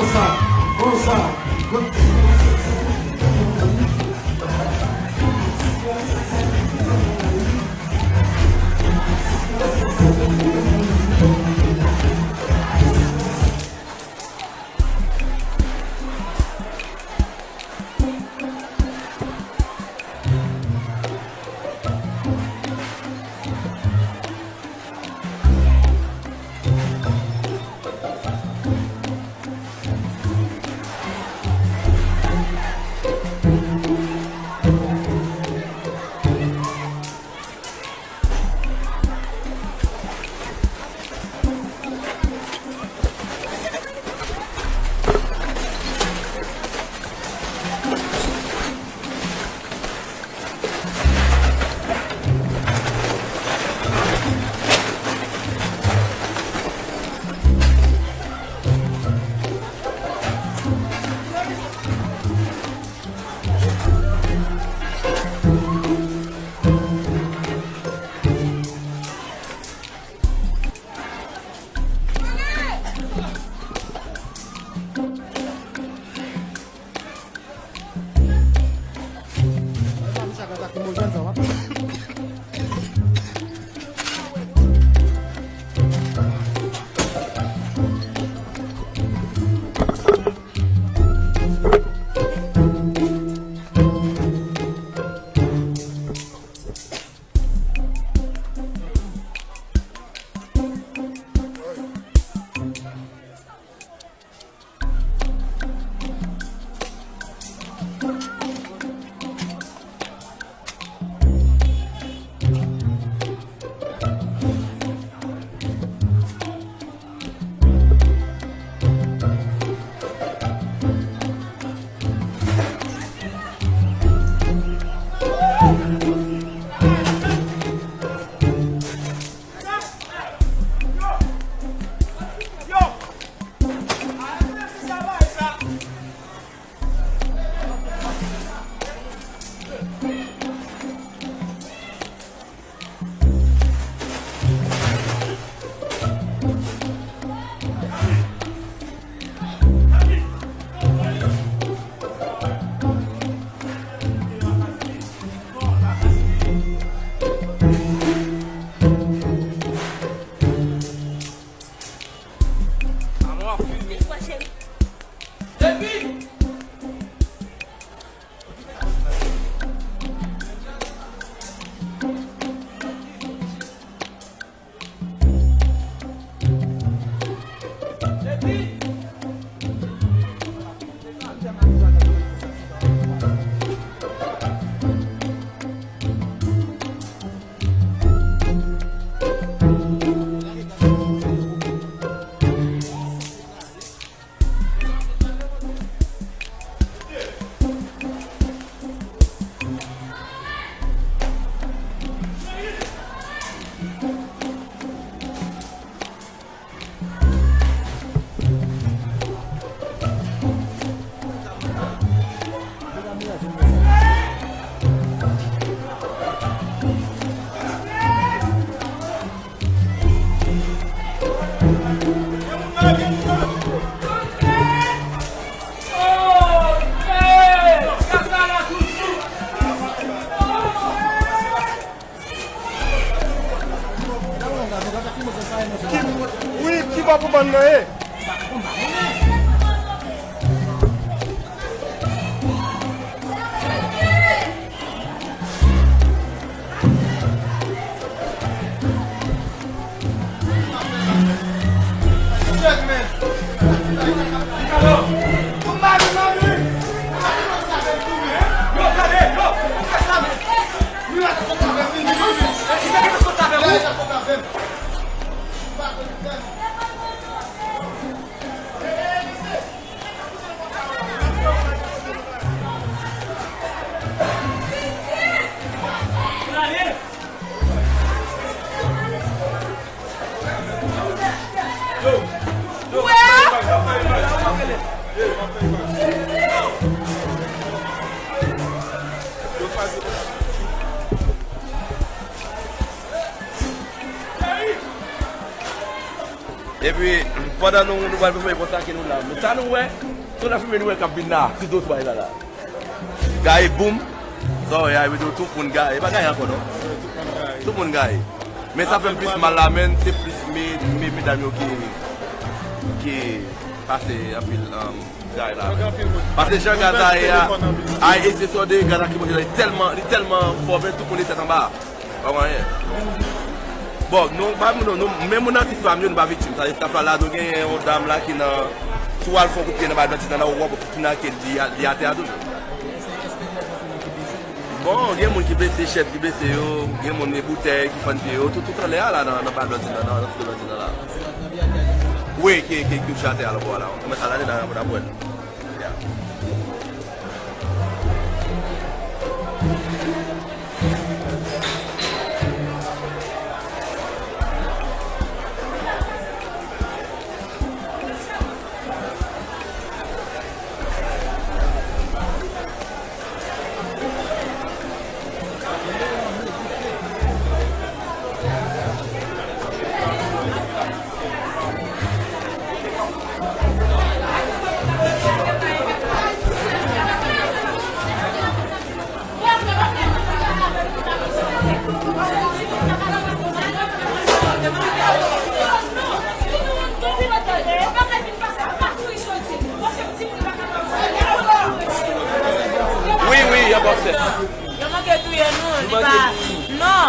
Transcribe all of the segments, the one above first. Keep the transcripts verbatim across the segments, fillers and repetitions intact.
Konsa, konsa. Ki, wi, ki bò pou bann nan ye? Epi, Pandan nou, nou pral fè konsa ke nou la. Men sa nou wè, se la fime nou wè k ap vin la, ti dous bay la la. Gaye boum. Sa w wè a, tou moun gaye. E pa gaye ankò non. Tout moun gaye. Men sa fè m plis mal la, men se plis me, me, medam yo ki, ki pase anpil, um, gaye la. Paske jan gaz la ye a, ay, e se sòde gaz la ki monte la, li tèlman, li tèlman fò, men tout moun li tèt anba. Pa wè anyen. Bon, nou, pa moun, nou, men moun atis pa m yo, nou pa viktim. Sa, staff la la, nou gen yon dam la ki nan, si w al fè yon kout pye nan bal blanchis la, w ap fin ak li, li atè a toujou. Bon, gen moun ki blese, chèz ki blese yo, gen moun gen boutèy ki fann pye yo, tout, tout anlè a la nan, nan bal blanchis la, nan, nan foto blanchis la la. Wi, ki, ki, ki kouche atè a la, bò la. Kòman sa la, nan, nan, nan, nan, Wi, wi, y ap fè. Yo manke touye nou, li pa. Non.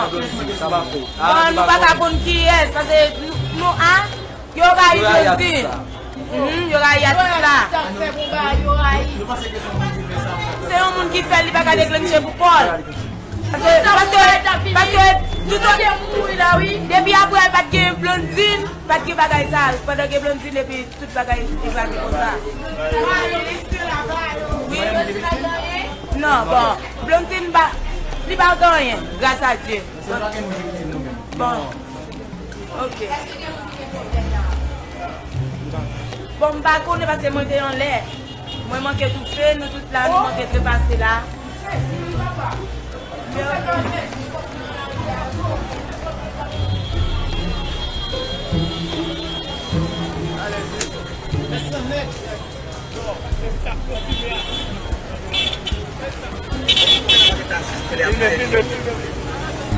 Sa pa fè. Bon, nou pa ka konn kiyès, paske nou, nou a, yo rayi Blondine. Mhm, yo rayi atis la. Se yon moun ki fè l, li pa ka deklenche pou kò l. Paske, paske, paske, tout, depi apre l pa t gen Blondine, pa t gen bagay sa. Pandan gen Blondine, epi tout bagay eklate konsa. Wi. Non, bon, Blondine pa, li pa gen anyen, gras a Dye. Bon. Ok. Bon, m pa konnen paske mwen te anlè. Mwen manke toufe, nou tout la, nou manke trepase la.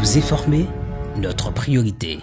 Vous informer, notre priorité.